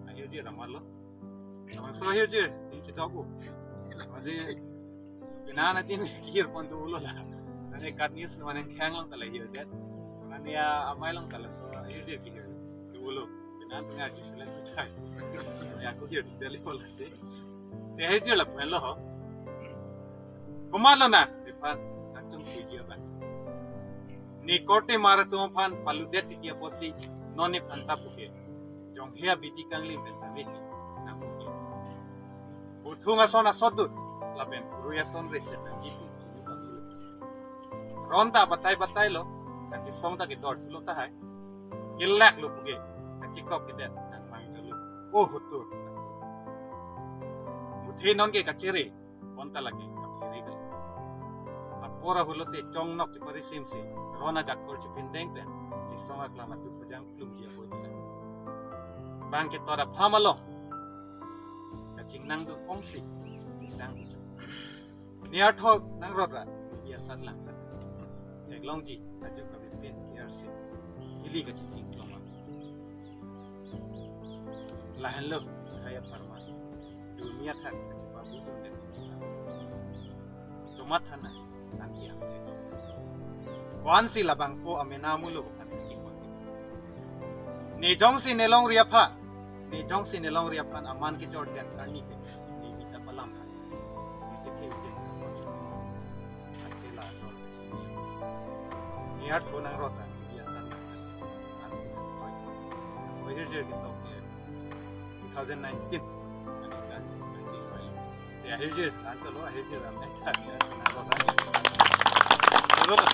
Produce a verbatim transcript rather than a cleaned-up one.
Ahirjir amarlo. Labangso ahirjir, tin si toku. Maji, pina na tin kihir pon tu ulo la. Nani kat news mane khang long tala hirdet. Nani ya amai long tala so ahirjir kihir tu ulo. Pina tu ngai jiselen tu chai. Ya ku hir tu dali pola si. Si ahirjir lapu-an lo ho. Komatlo na, nephan, nangchung puji abang. Ne korte mar atum aphan paludet tiki apotsi, non nephan ta puke. Jong he abidi kangli pen ta miti, nang puke. Puthung ason asodut, lapen purui ason reset nang jitu, chini panglu. Ron ta batai batai lo, kachesong ta kedor chulo tahai. Kelak lo puke, kachekok kedet, nang mang cholo. O hutur. Muthe non ke kachere, bonta lake kaphere kali. Apor ahut lote chongnok cheparisim si, ron ajakor chepindeng pen, chesong aklam atu pajang plum ji apoi tila. Bang ketor apham along, kachingnang dun ongsi, isang. Niar thok nang rot ra, ya san lang ra. Theklongji, aju kabipin, kiar si. Ili kachiting kloma. Lahenlo, kaya parma. Dunia thak, kachipabu dun den. Chomat hana, nang kiam. Ko-an si labangpo amena mulo, kan kaching. Ne jongsi ne longri aphan, ne jongsi ne longri aphan aman kejor den karni ke, ne bita palam kan. Ne chethe ujen kan. Ante la no. Niar ko nang rot ta, ya san. Ansi kan. So ahirjir ketok ke two thousand nineteen. Kan, nineteen. Si ahirjir, kan cholo ahirjir ram ne kan, ya san rot ta. Cholo.